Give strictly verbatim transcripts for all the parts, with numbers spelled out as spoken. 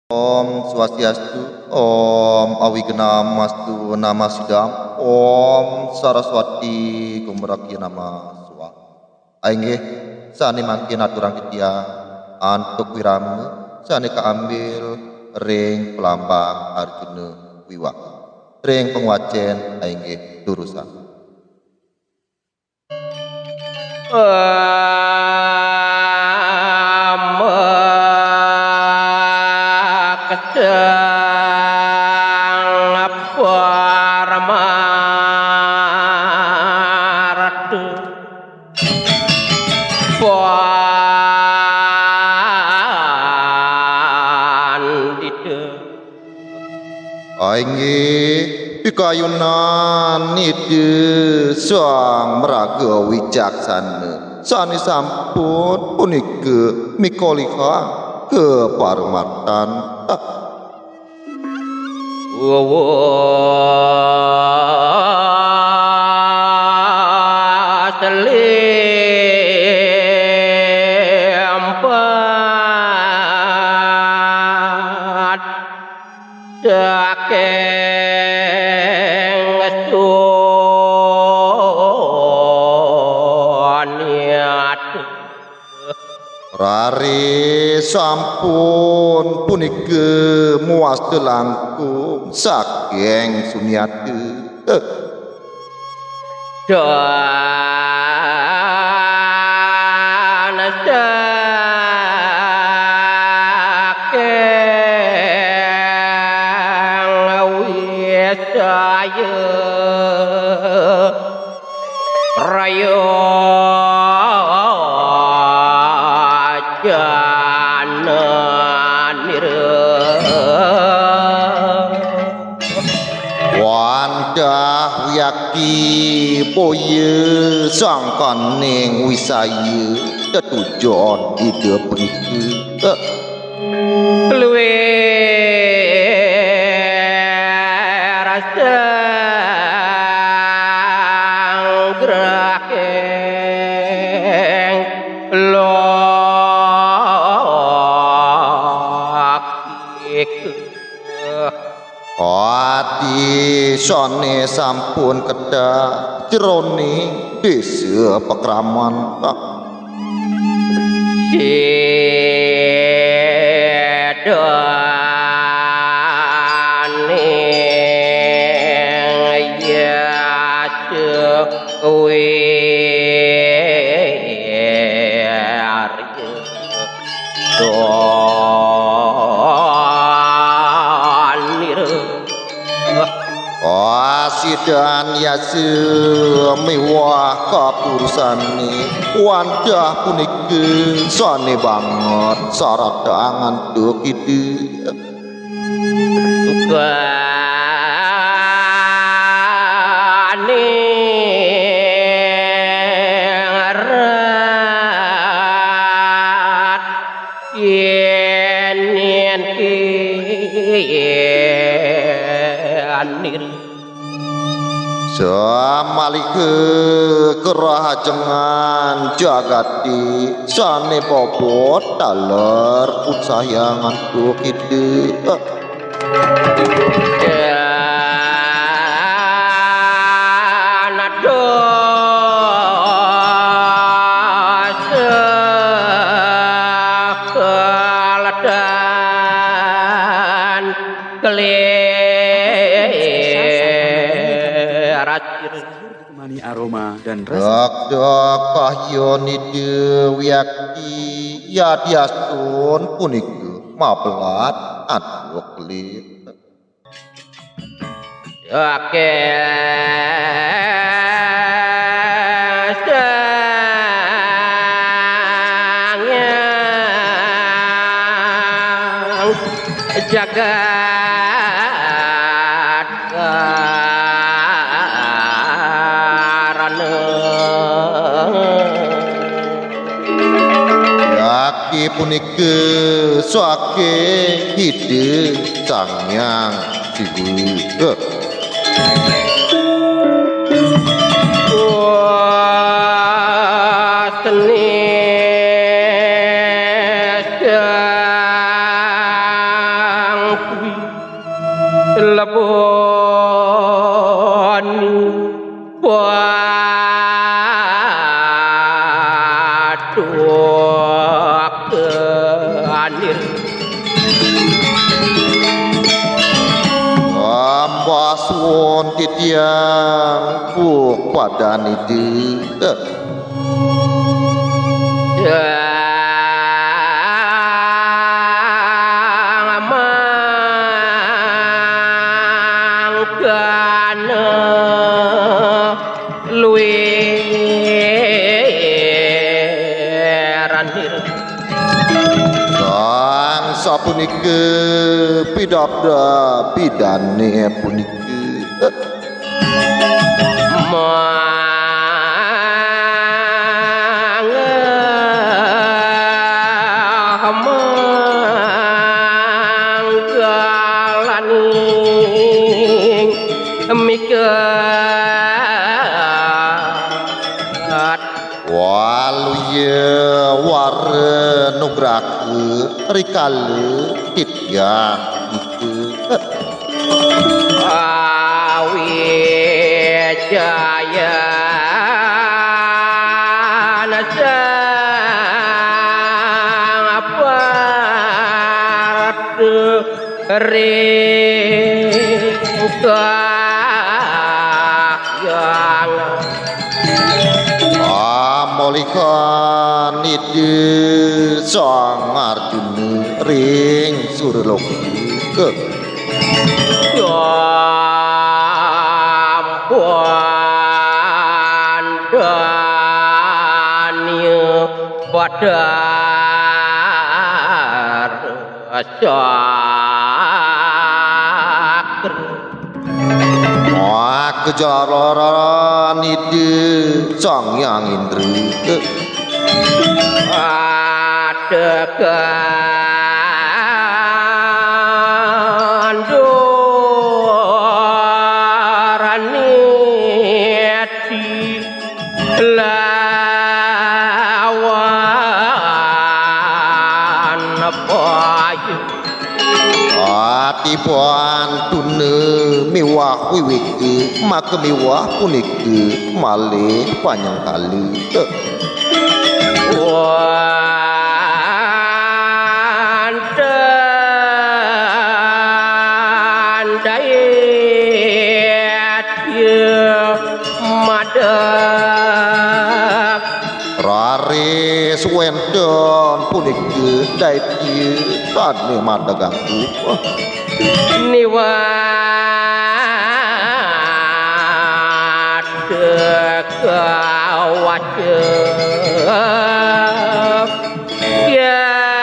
Om Swastiastu, Om Awignamastu Namasidam, Om Saraswati Gumrakya Nama Swaha. Ainggih, sane mangkin aturang titiang antuk wirama sane kaambil ring Palambang Arjuna Wiwaha. Ring pangwacen ainggih durusang. Inggih, pikayunan Ida Sang Maraga Wicaksana sane sampun punika mikolihang kaparumartan. Rare sampun punika mawasta langkung saking Sunyata. Wantah wiakti boya sangkaning wisaya tetujon Ida punika. Ati sane sampun kedah jroning desa pakraman. Kasidan yasa miwah kapurusane wantah punika sane banget saratang antuk Ida. Samaliha karahajengan jagate sane bobot taler unsayang antuk Ida. Ditemani aroma dan rasa. Dakdak kahyun Ida wiakti yadiastun punika mablat antuk kelir. Yaki punika saking Ida Sang Hyang Siwa. Leboni paduka anir. Ambah suwun titiang puk padan Ida. Sang mangkana luwiran diri. Sang sapunika pidabdab bidane punika. Manggah manggalaning mikat. Waluya wara nugraha rikala titiang nika. Awijayan sang partu ring kahyangan. Amolihan Ida Sang Arjuna ring suraloka. Sampun danya Batara Cakra. Makajalaran Ida Sang Hyang Indra. Atekan durani lawan payu. Atiban tuna miwah wiwika, maka miwah punika malih panyengkala. Wantah daya madeg. Raris wenten punika daitya sane madeg agung. Niwat kawaca yating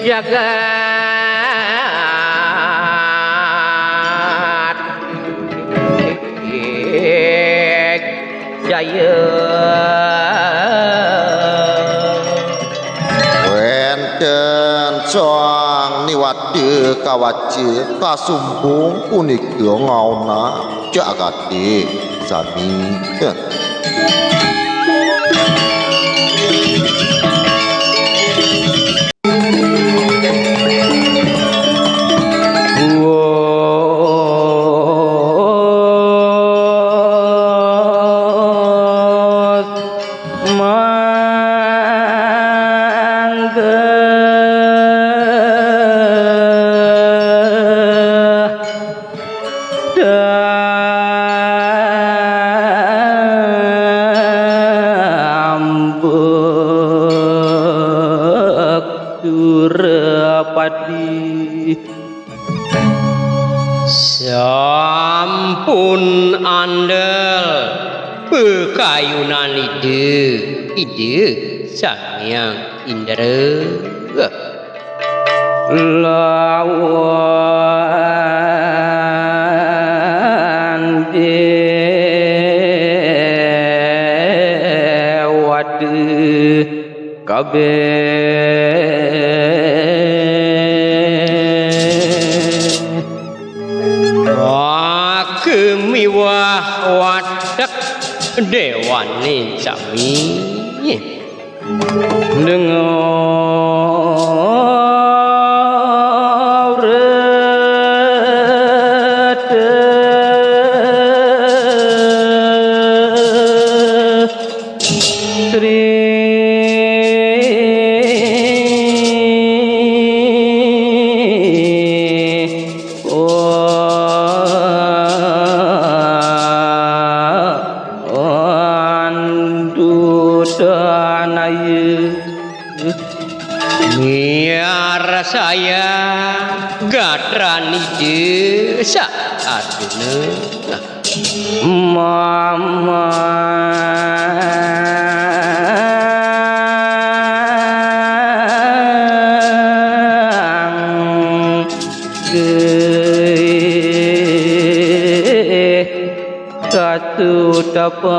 jagat jaya. Wenten sang niwata kawaca kasumbung punika ngaonang jagate sami. Ambek Surapati. Sampun andel pakayunan Ida, Ida Sang Hyang Indra. Lawan dewata kabeh. Kamiwah watek dewane sami. Dengan Miarsaya gatrané Ida Saarjuna. Mamang geh katutupan.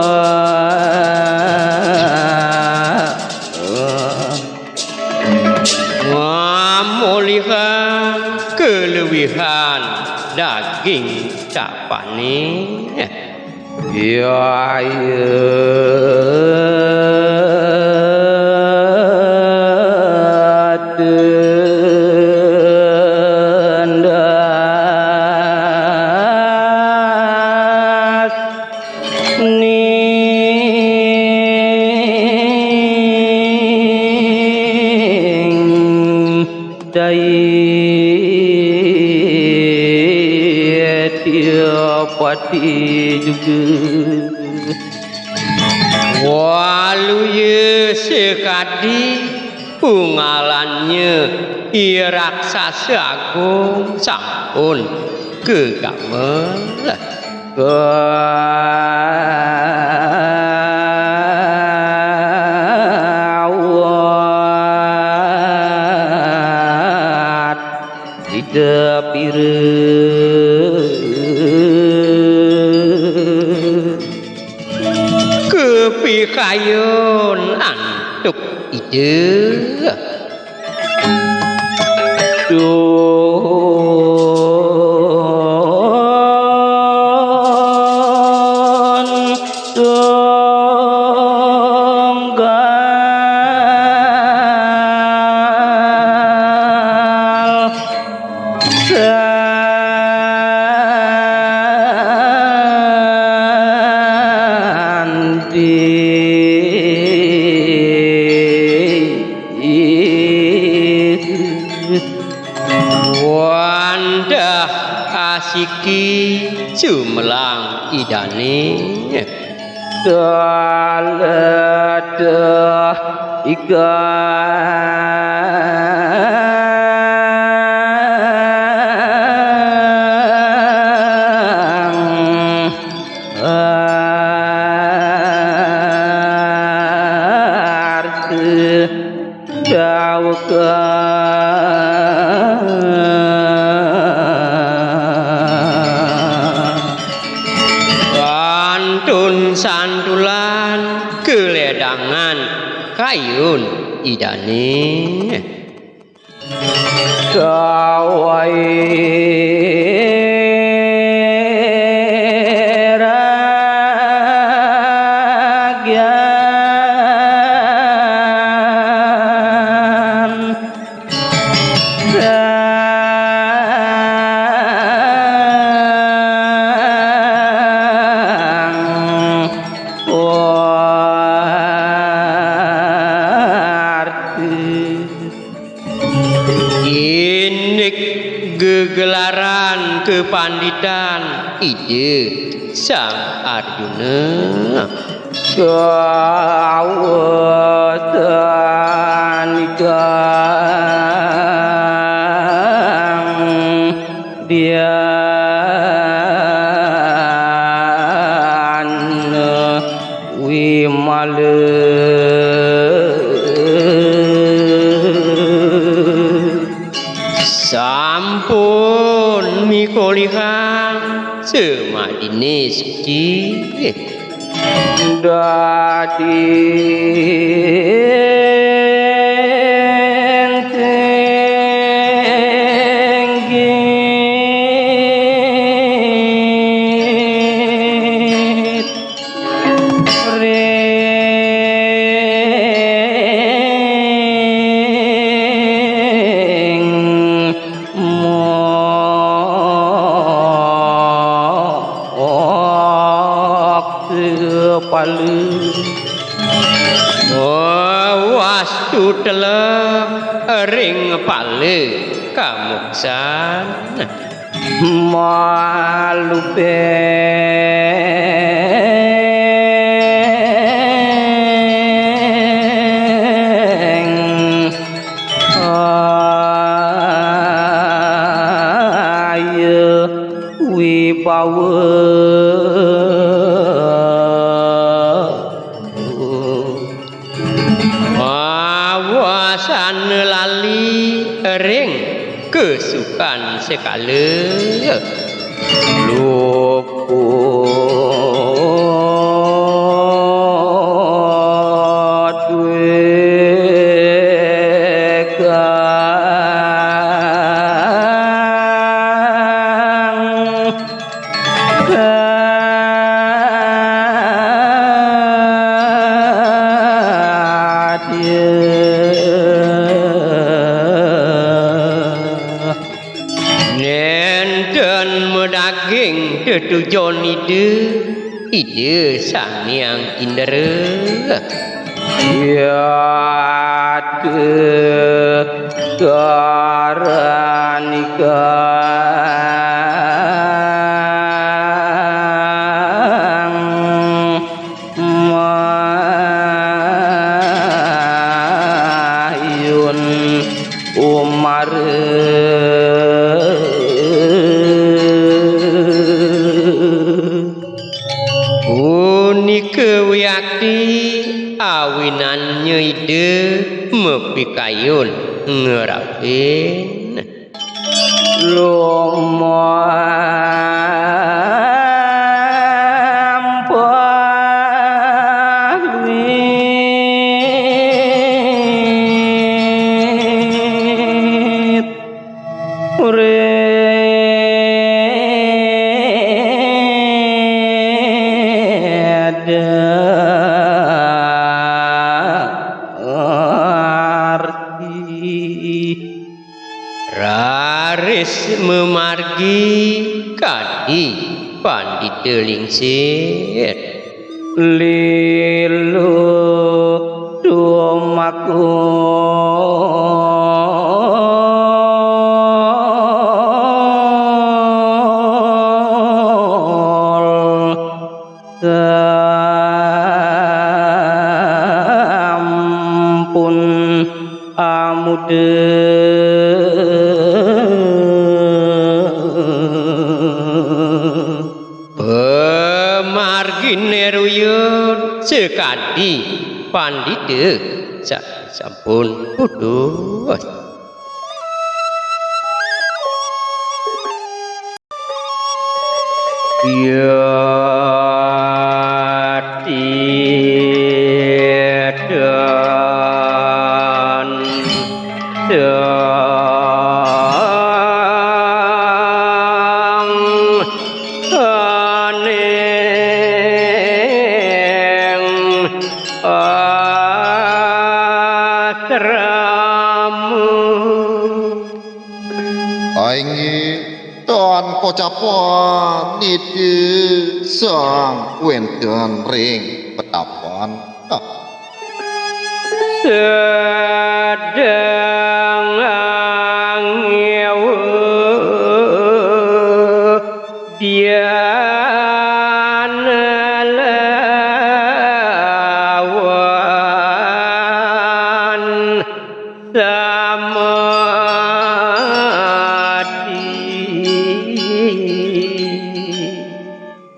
Mamolihang kaluwihan daging capané. Ya, ya, tendas. Ning dai tiapati juga. Waluya sakadi pungalannya i raksasa agung sampun kagamel. Kawat Ida pira. Kapikayun antuk Ida. Duhun tunggal sandi. Wantah asiki sumelang Idané. Saledeh ikang arti dawuhang. Kantun santulan kaledangan kayun Idané. Kawai ragian sang warti. Indik gegelaran kapanditan Ida Sang Arjuna. Kawasan kang dian wimala. Sampun mikolihang samadine suci. Dadi entinggit ring mokta pala. Wastu telep ring pala kamoksan. Malu ben Pawe. Awasana lali ring kesukan sekala. Luput wekang. Nenten madaging tetujon Ida, Ida Sang Hyang Indra. Yata karanika mayun umara. Punika wiakti awinannya Ida mapikayun ngrapin. Lumampah wit. Ureda arti. Raris mamargi kadi Pandita Lingsir. Lilu dumakul sampun amuda. Pamargine ruyun sakadi Pandita sa-, sampun putus. Yati dan Aning asrama. Inggih, tan kocapan niti sang wenten ring petapan. Sedeng angewu dian lawan samadi.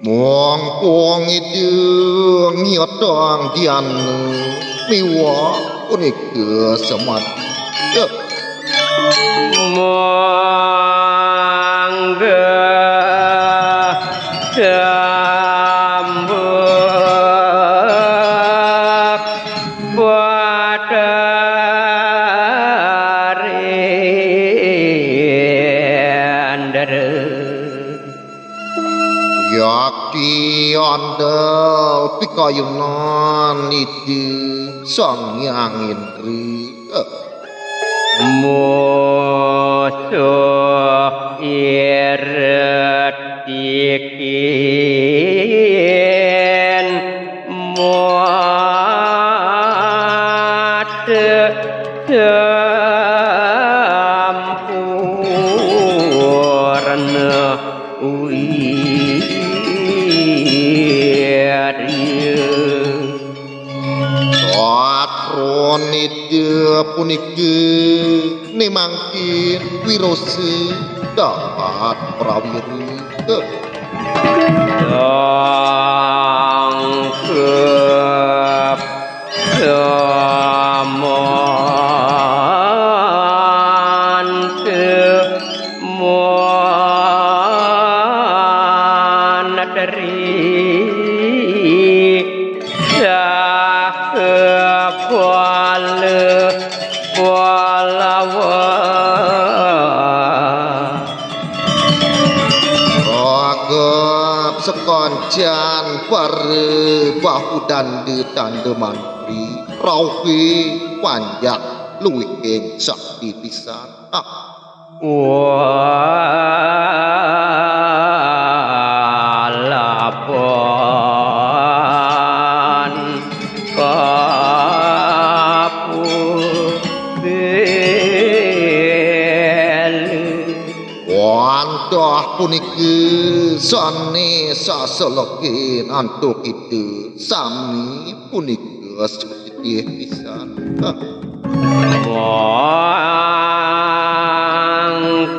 Mongkong ida ngiotang dian miwah punika samadi. Mangga sambut Batari Andara. Yakti andal pikayunan niti Sang Hyang Indri. Musuh irit tikin mata sampurna. Wirya. Patron nida puniki nimangkin wirosa dapat prawiri. Tangkep teman teman dari sah kepala palawan. Ragap sekoncan para bahu dandi tanda mantri, rauhe panjak luwiking sakti pisan. Ah. Walapan kapupil. Wantah punika sane saselegen antuk kita sami punika sutitih pisan.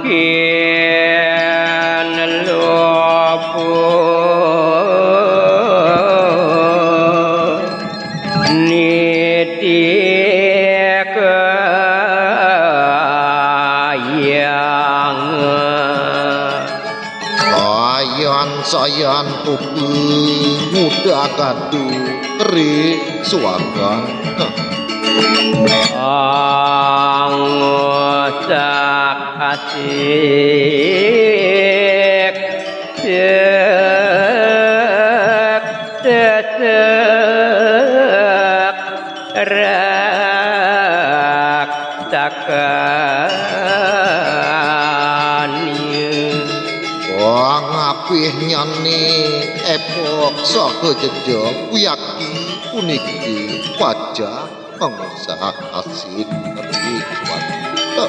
Mangkin luput niti kayang. Sayan-sayan pupu muda kadu ri suargan. Angusak asik, sik, sik, sik. Raktakanya. Wah, ngapihnyane epok saha jejeg wiakti puniki pacah pangusaha asik ri suarga.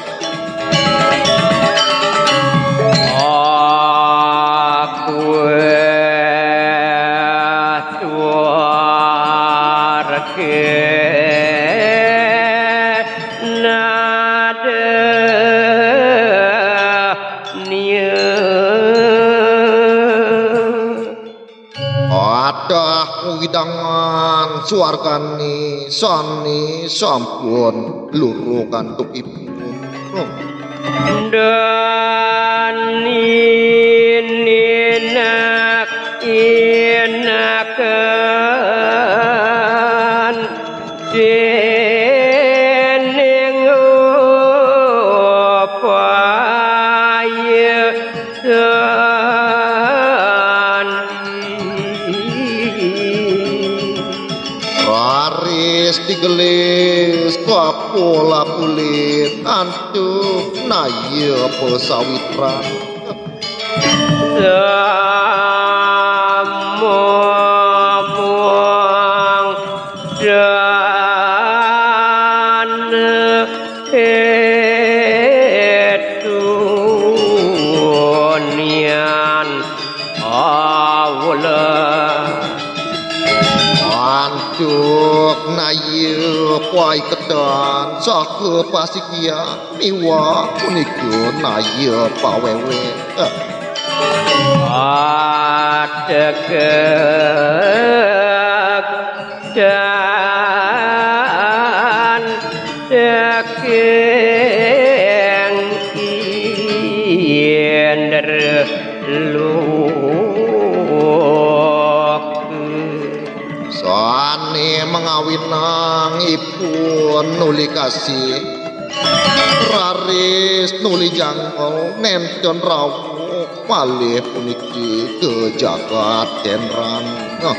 Aku suarga nadania. Adah wewidangan suargane sane sampun luru kantuk ipun. Dan ininak inakan dening upaya sandi. Raris digelis kapola pulit antuk naya pasawitran. Samomong dan itu nian awla. Antuk naya paiketan saha pasikia miwah punika naya pawewe. Atekek dan daging Indra Loka. Sane mangawinang ipun nuli kasih, raris nuli jangkau nenten rawuh malih puniki ka jagat Tenran. Nah.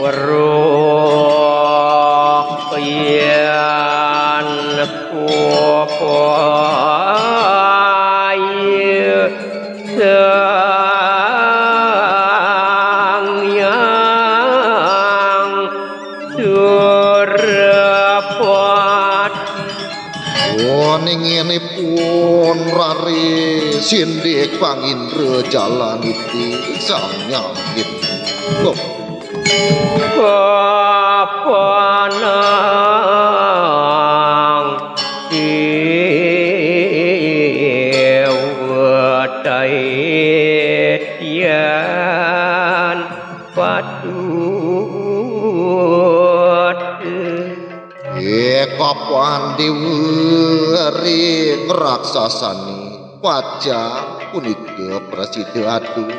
Weruh yen kupayu Sang Hyang Surapati. Waninginipun raris indik pangindra jalan iti Sang Hyang Gitu. Loh. Kapanang Dewa Daitya. Déwa ring raksasane pacang punika prasida aduh.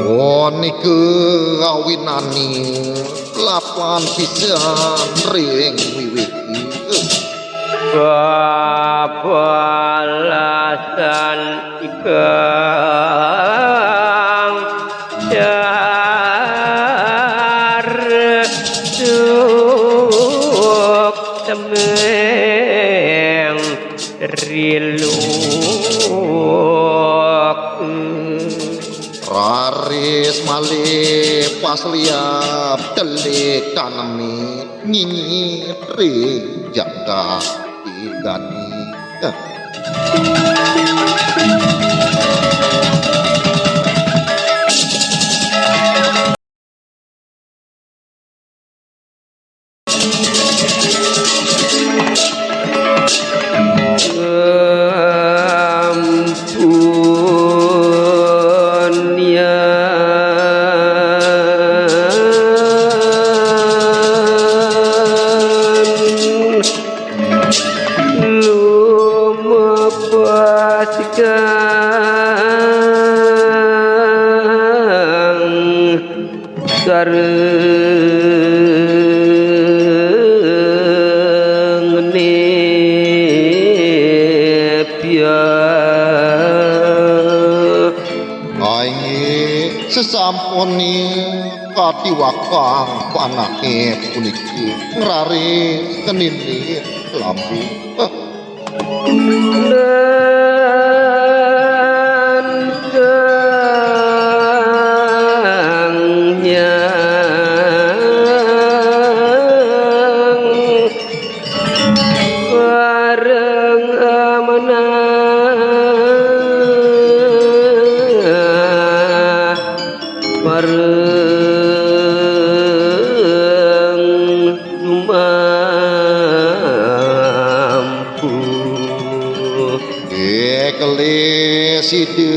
Oh, nika awinane lapan pisan ring wiwiti. Raris malih pas liap telik tanemi nyinyit ring jagat tigani. Inggih, sasampune katiwakang panake puniki ngraris keninit lambu. Ih, kelih Sida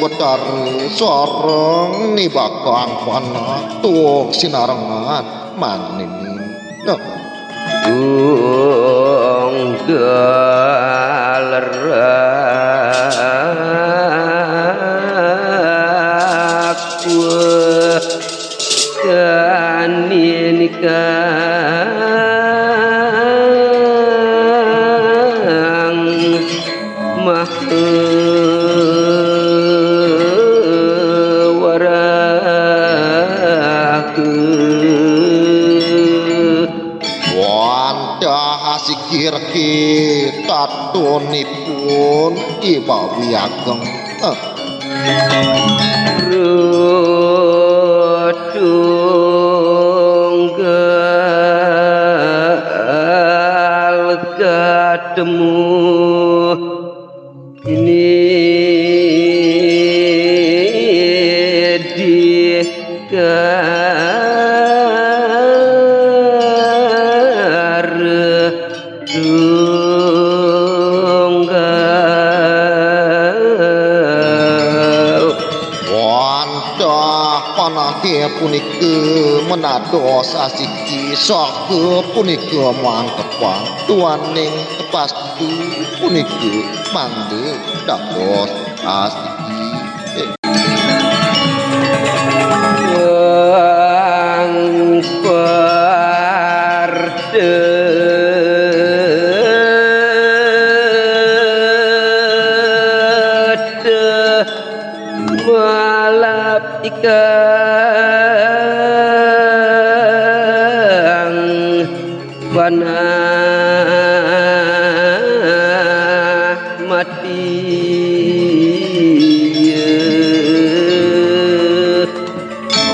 Betara sareng nibakang panah tuh sinarengan manini. Nah. Wantah asikir kita tunipun Ibawi Ageng. Wantah panahe punika menados asiki saha punika mangkepan duaning kepastu punika mangda dados asiki.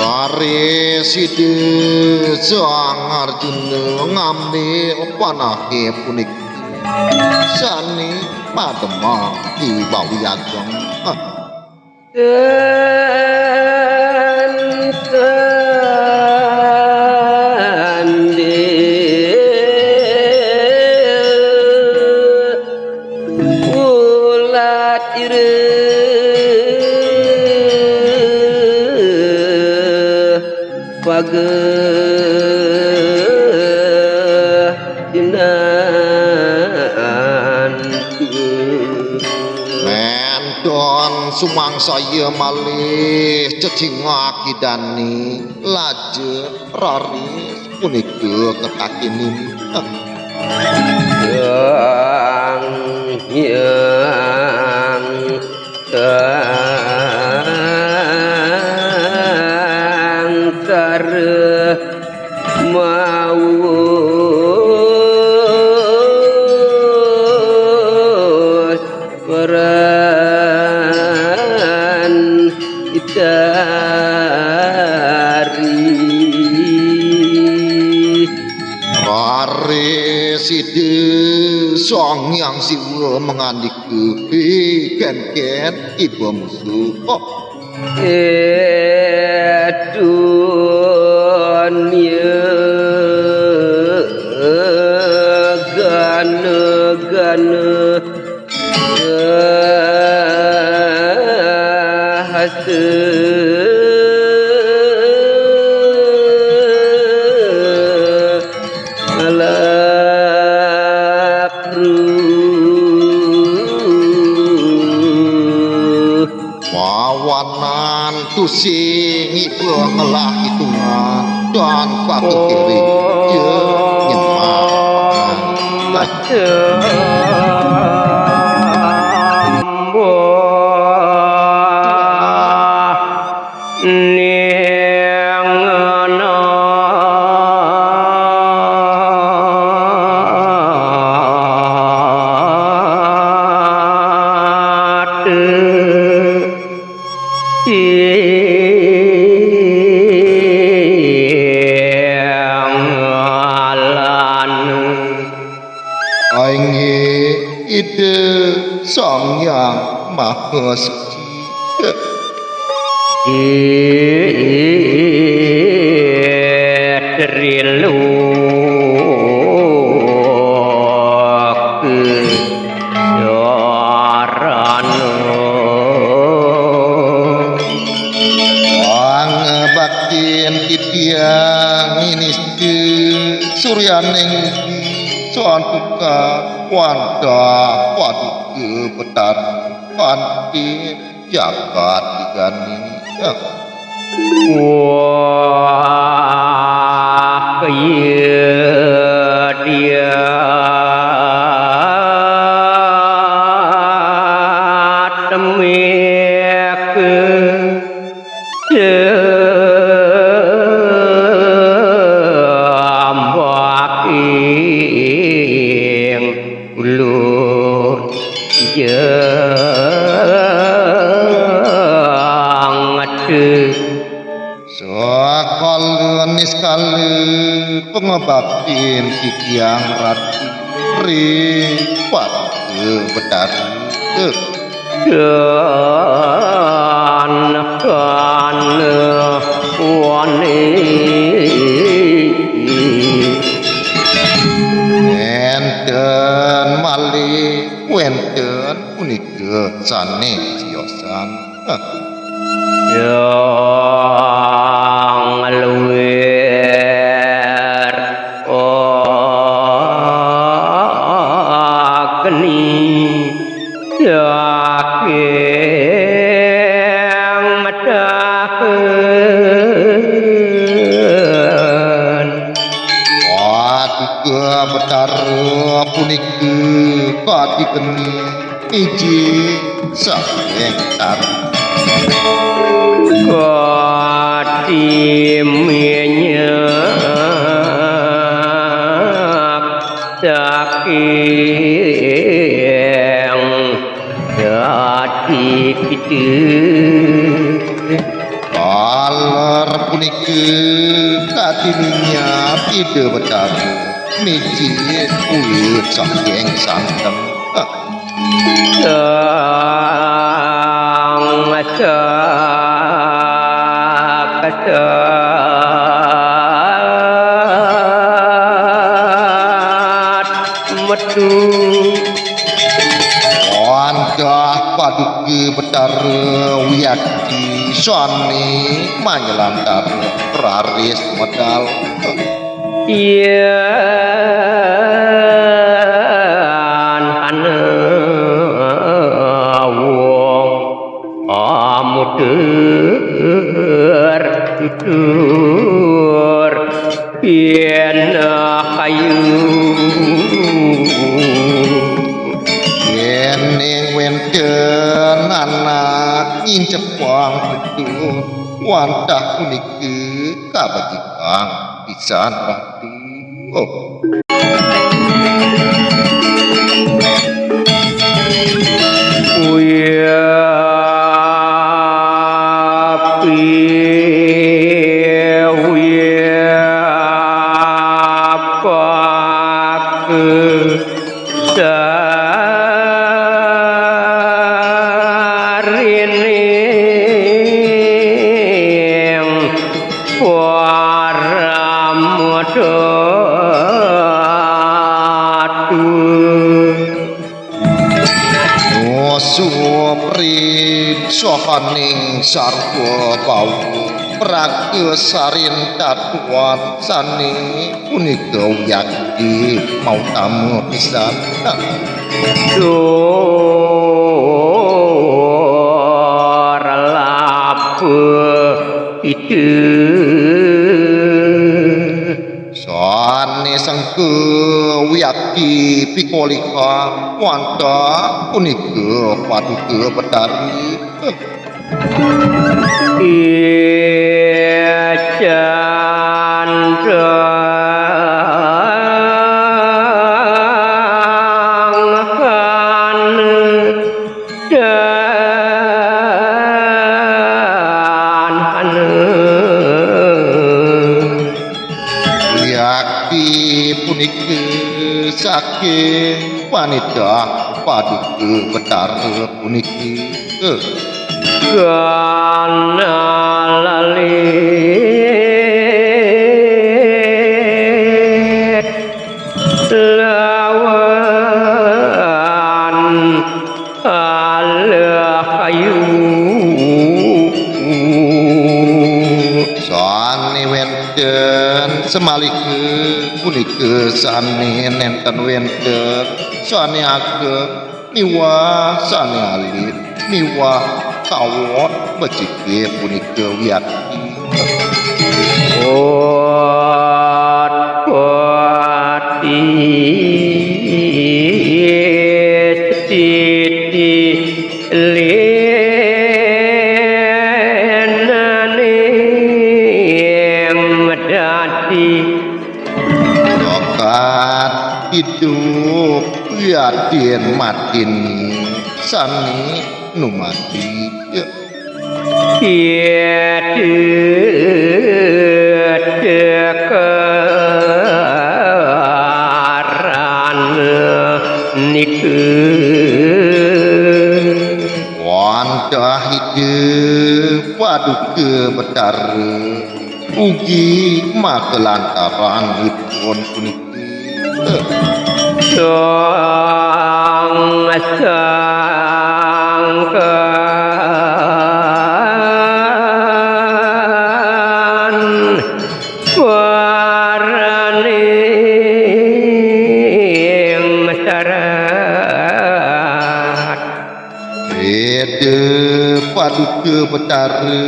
Raris Ida Sang Arjuna ngambil panahe punika sane mademang Ibawi Ageng. Nénten sumangsaya malih cecingak Ida dané, lajeng raris punika katakénin. Sang Hyang Tantara maus peran Itari. Raris Ida Sang Hyang Siwa mangandika, "Hé, kénkén iba musuh." Oh. Éh, dunya gana-gana hasta lakruh. Wawanan tusing iba ngelah itungan dan patuh diri. Ya, nyemak. Om Sambah Ning Nata Ing Alana. Inggih Ida Sang Hyang Maha Suci. Di Triloka Dharana. Pangabaktin titiang nginista suryaning Ida Santuka wantah Paduka Betara kanti jagat digani. Wah, iya dia temeka. Sambah ing ulun jangatu. Sakala niskala pangabaktin titiang Ratu ring Paduka Betara. Kana-kana wani. Nénten malih wénten punika sané tiosan. Sang luir agni saking medahkeun. Paduka Betara punika kadi geni. Iji saking tar. Kadi minyak saking dadi kita. Taler punika kadi minyak Ida Betara mijil kulit saking santen. Sang sakat metu. Wantah Paduka Betara wiakti sané manyelantar raris medal. Iya. Tutur, tutur, yen ayu. Yen ning wenten anak ngincepang tutur, wantah puniki kabajikang pisan, Ratu. Oh. Uyapi, uyapak, sarining paramudatu. Nusupri sahaning sarwa bau, praga sarin tatuan sane punika wiakti mautama pisan. Durlapa itu. Sane sengke wiakti pikolihan wantah punika Paduka Betari. Ican dan hana. Wiakti punika saking panitah Paduka Betara puniki. Kana lalit lawan alahayu. Sane wenten samalika punika sane nenten wenten, sane ageng miwah sane alit miwah tawon becike punika wiakti. Ot pati siti lenaning dadi. Tokat idup yadin matin sami numati. Kita tekaran nika. Wantah Ida Paduka Betara ugi makalantaran ipun puniki. Sang sangkan waraning sarat. Ida Paduka Betara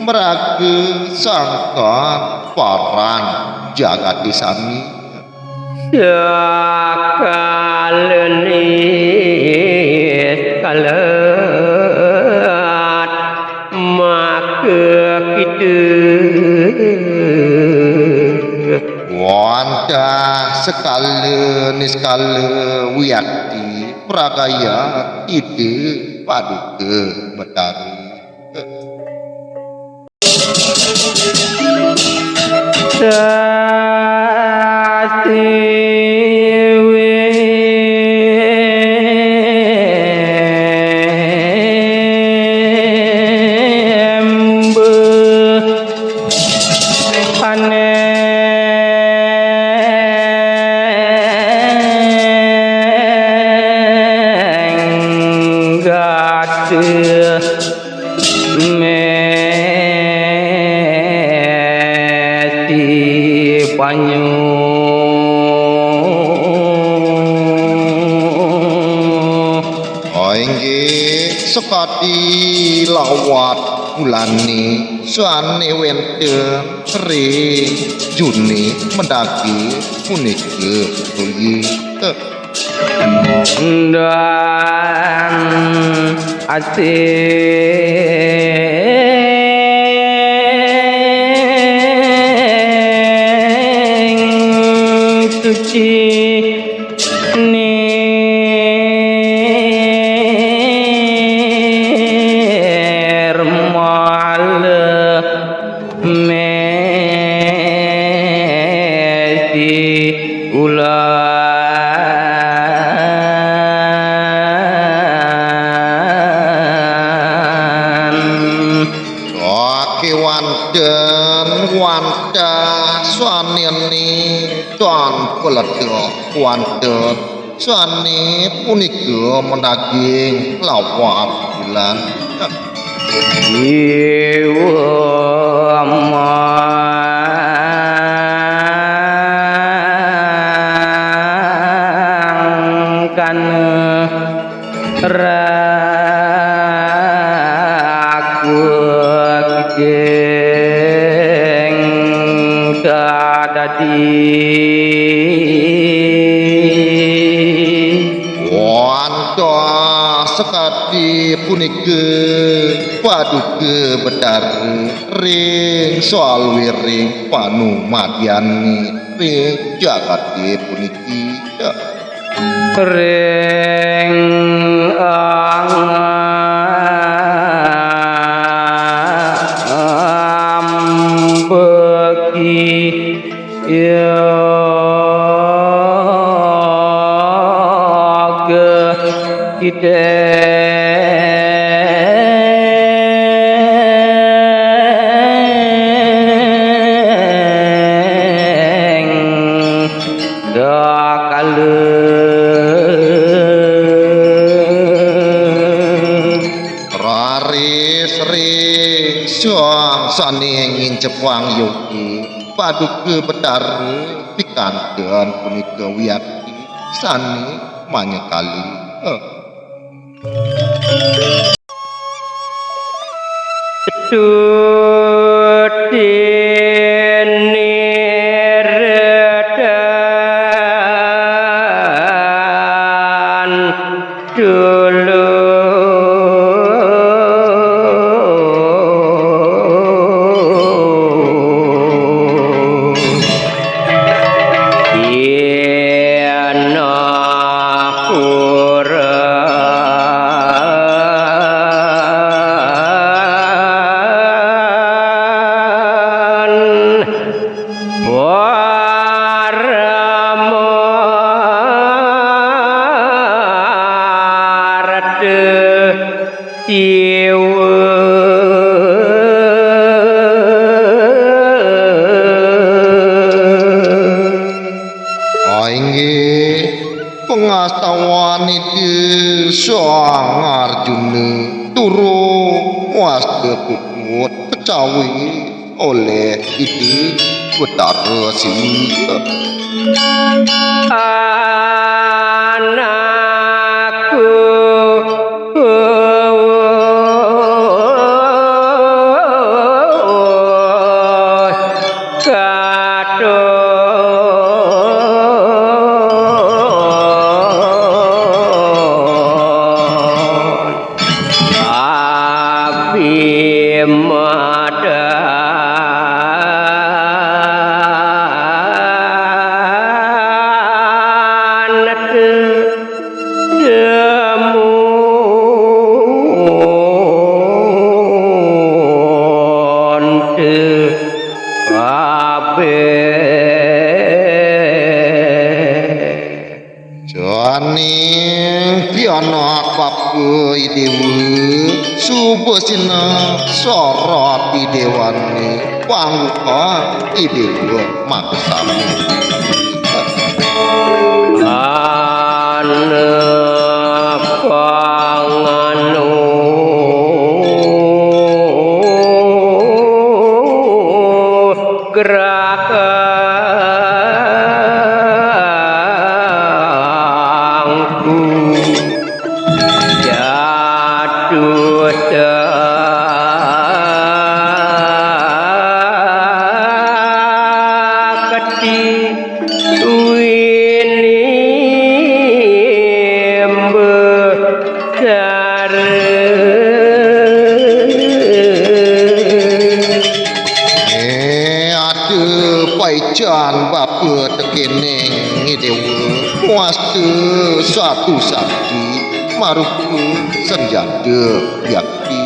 maraga sangkan paran jagate sami. Sakalaning kalat maka kita. Wantah sekala niskala wiakti pragaya Ida Paduka Betara. Mesti banyu. Oh, inggih, sekadi lawat Wulane sane wenten ring Juni mendaki punika, Ruli. Dan asing suci nirmala mesi ulan. Sakewanten wantah swanene tan peledak wantah sane punika madaging lawat bulan. Iwa mangkana raku kijing kadadi. Wantah sakadi punika Paduka Betara ring saluiring panumadyan ring jagate puniki. Ring ang-, ambeki yoga kiteng dakala. Raris ring sang sane ngincepang yogi Paduka Betara pikanten punika wiakti sane manyakali. Eh. Tuti niretan dulu. Yen kuran warama rata Siwa. Inggih, pangastawan Ida Sang Arjuna turu wasta puput kecawi oleh Ida Betara Siwa. Anakku katon. Abimadan temun kabeh. Saning pianak bapa I Dewa, suba sinah sorot I Dewane, pangguhang I Dewa makasami. Anapanganu grahangku jatuh Wasta satu sakti marupa sanjata yakti.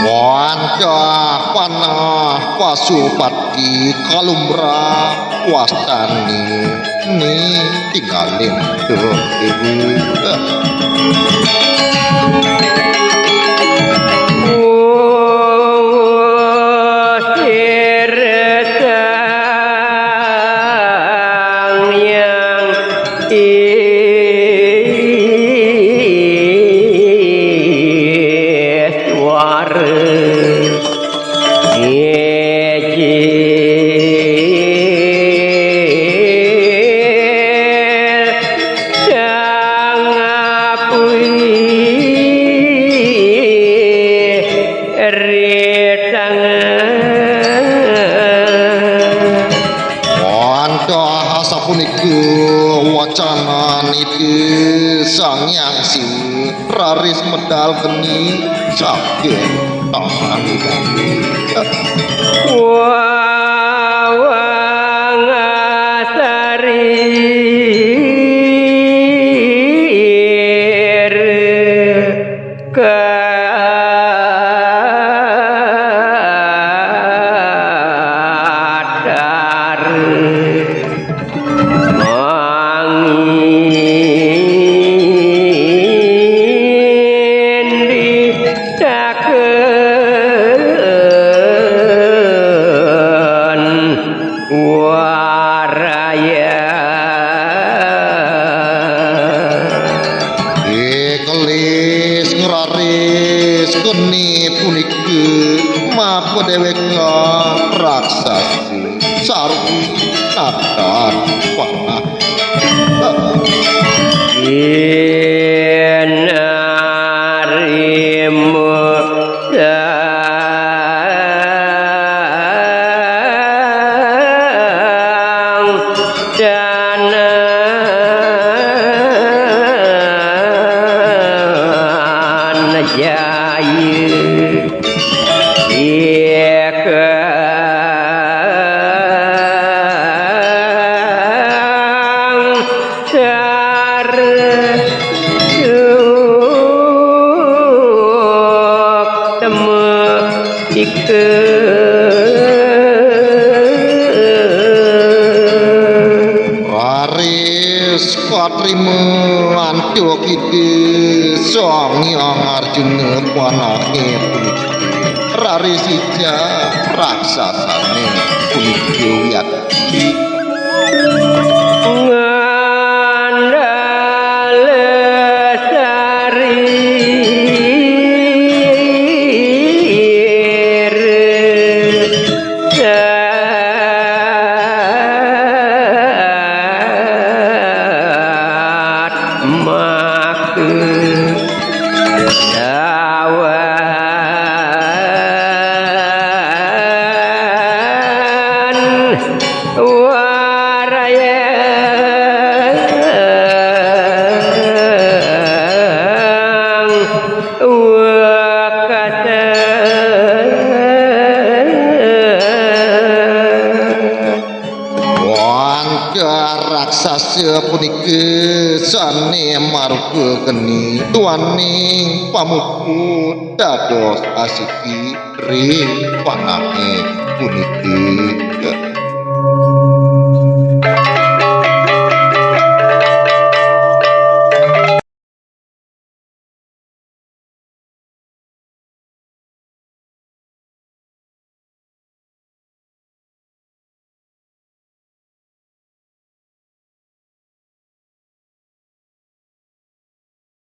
Wantah panah pasupati kalumrah wastane ni tinggalin tuh ibu. Wantah asapunika wacananipun Sang Hyang Siwa raris medal geni saking tangan. Kelis ngraris geni punika mapa dewekan raksasa sarwi natar panah. Raris katrima antuk Ida Sang Hyang Arjuna panahe puniki. Raris ijab raksasane punika wiakti. Wantah raksasa punika sane marupa geni duaning pamuput dados asiki ring panahe puniki.